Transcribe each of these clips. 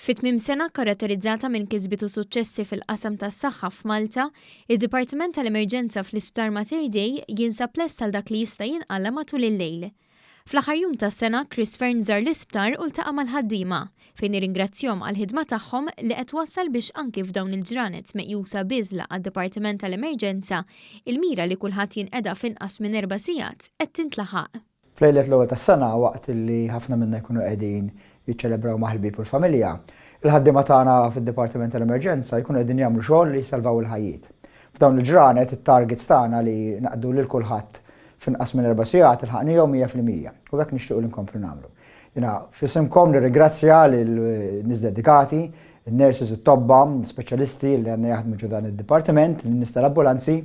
Fi tmiem sena kkaratterizzata minn kisbiet u suċċessi fil-qasam tas-saħħa f'Malta, id-Dipartiment tal-Emerġenza fl-Isptar Mater Dei jinsab lest għal dak li jista' jinqala' matul il-lejl. Fl-aħħar jum tas-sena, Chris Fearne żar l-isptar u ltaqa' mal-ħaddiema, fejn irringrazzjahom għall-ħidma tagħhom li qed twassal biex anki f'dawn il-ġranet meqjusa bieżla għad-Dipartiment tal-Emerġenza, il-mira li kulħadd jinqeda f'inqas minn erba' sigħat qed tintlaħaq. F'lejlet l-Ewwel tas-Sena, waqt li ħafna minna jkunu qegħdin jiċċelebraw ma' ħbieb u l-familja, il-ħaddiema tagħna fid-Dipartiment tal-Emerġenza jkunu qegħdin jagħmlu xogħol li jsalvaw il-ħajjiet. F'dawn il-ġranet, it-targets tagħna li naqdu lil kulħadd f'inqas minn erba' sigħat ilħaqnihom 100% u hekk nixtiequ li nkomplu nagħmlu. Jiena f'isimkom nirringrazzja lil nies dedikati, in-nurses, it-tobba, l-ispeċjalisti li għandna jaħdmu ġo dan id-dipartiment, lin-nies tal-ambulanzi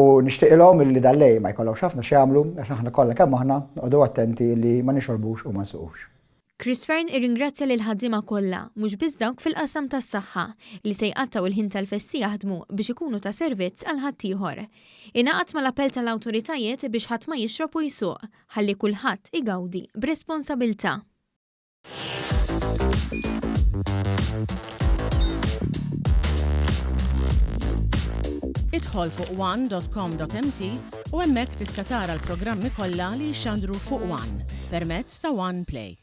u nixtieqilhom illi dal-lejl ma jkollhomx ħafna x'jagħmlu għax aħna kollha kemm aħna noqogħdu attenti li ma nixorbux u ma nsuqux. Chris Fearne irringrazzja lill-ħaddiema kollha, mhux biss dawk fil-qasam tas-saħħa, li se jqattgħu l-ħin tal-festi jaħdmu biex ikunu ta' servizz għal ħaddieħor. Ingħaqad mal-appell tal-awtoritajiet biex ħadd ma jixrob u jsuq, ħalli kulħadd igawdi b'responsabilità. Idħol fuq one.com.mt u hemmhekk tista' tara l-programmi kollha li jixxandru fuq One permezz ta' One Play.